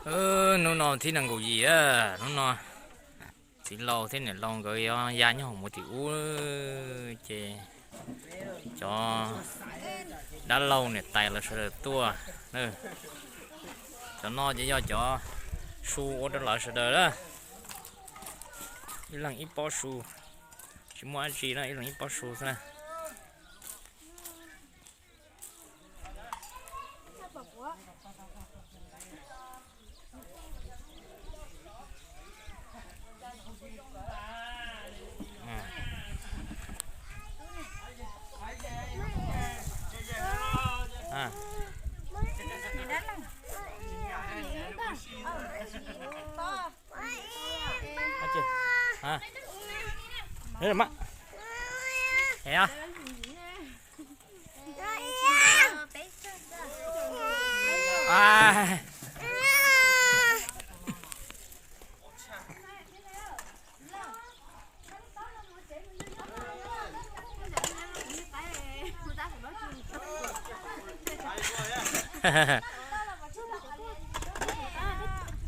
Hnub no thib nees nkaum yim a, hnub no txiv laus thiab niam laus nkawd yuav ya nyob hauv mus tim ub, ces cov dab laug niam tais lawv sawv daws tuaj. Cov no ces yog cov su ua rau lawv sawv daws a. Ib leeg ib pob su, tsis muaj dab tsi na, ib leeg ib pob su xwb na.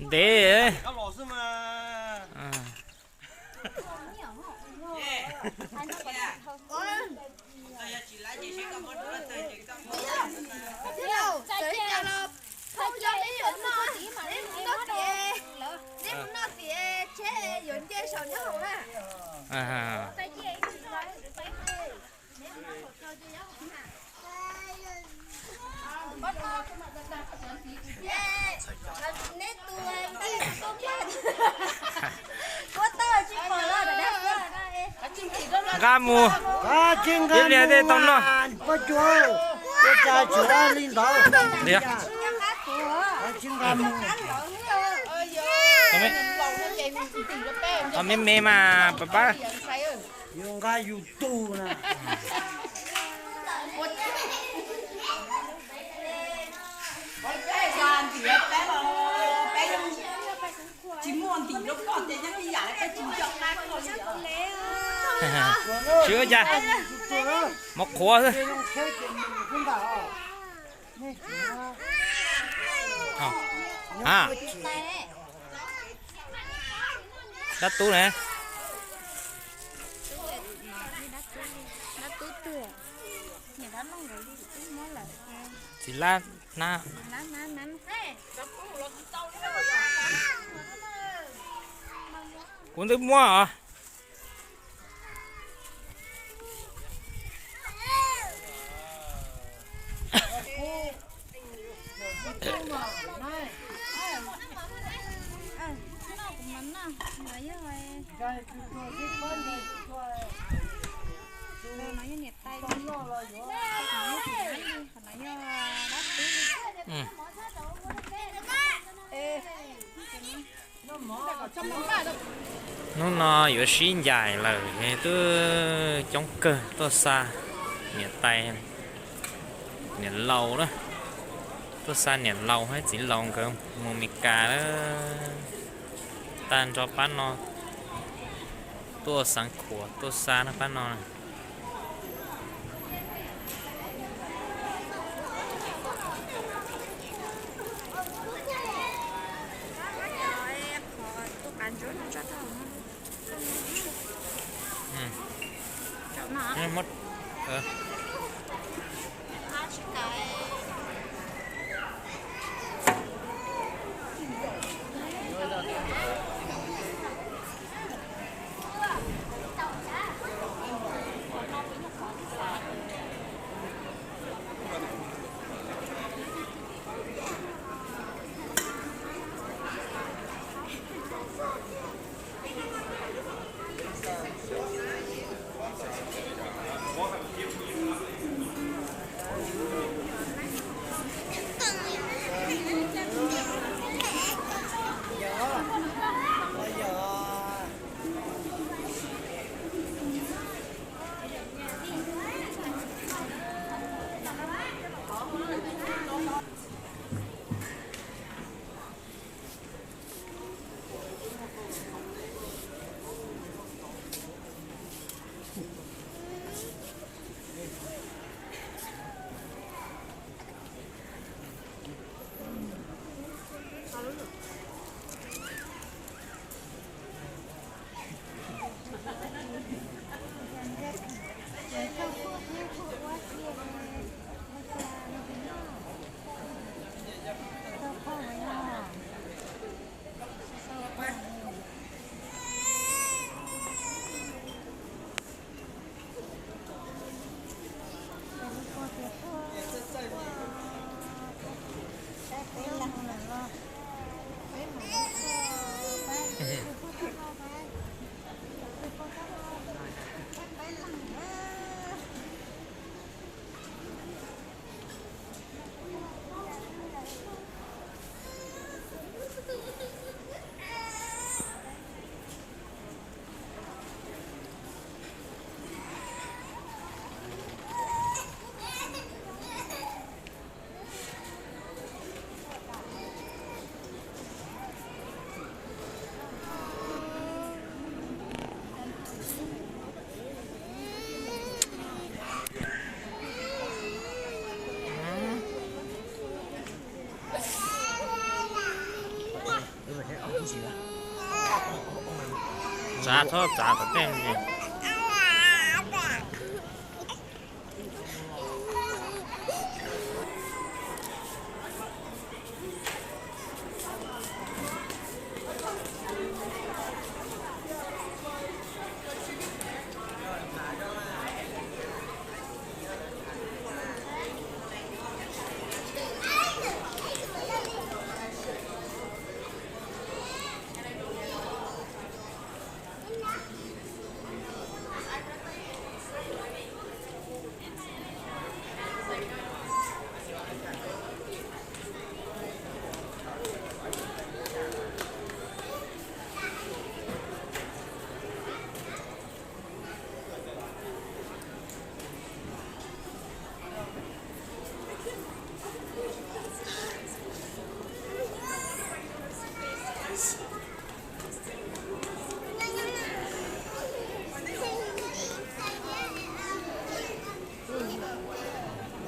Ntev. Nqa mus. Ib pliag tej tau noj. Me me mas pab pab. Yuav nqa yus tug na. Tsis ua cas, mov qhuav xwb. Dab tub ne. Txiv lab hnab. Kuv twb muab os. Hnub no yuav sib ncaim lawm, twb coob kawg tuaj xa niam tais, niam laus na, tuaj xa niam laus thiab txiv laus nkawd mus Meskas lawm. Tag nrho pab no tuaj xav khuam tuaj xa no pab no. Txav txhob txav tom tej.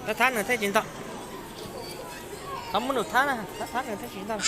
Thab thab nws thiaj tsis ntog. Thab muab nws thab na, thab thab nws thiaj tsis ntog.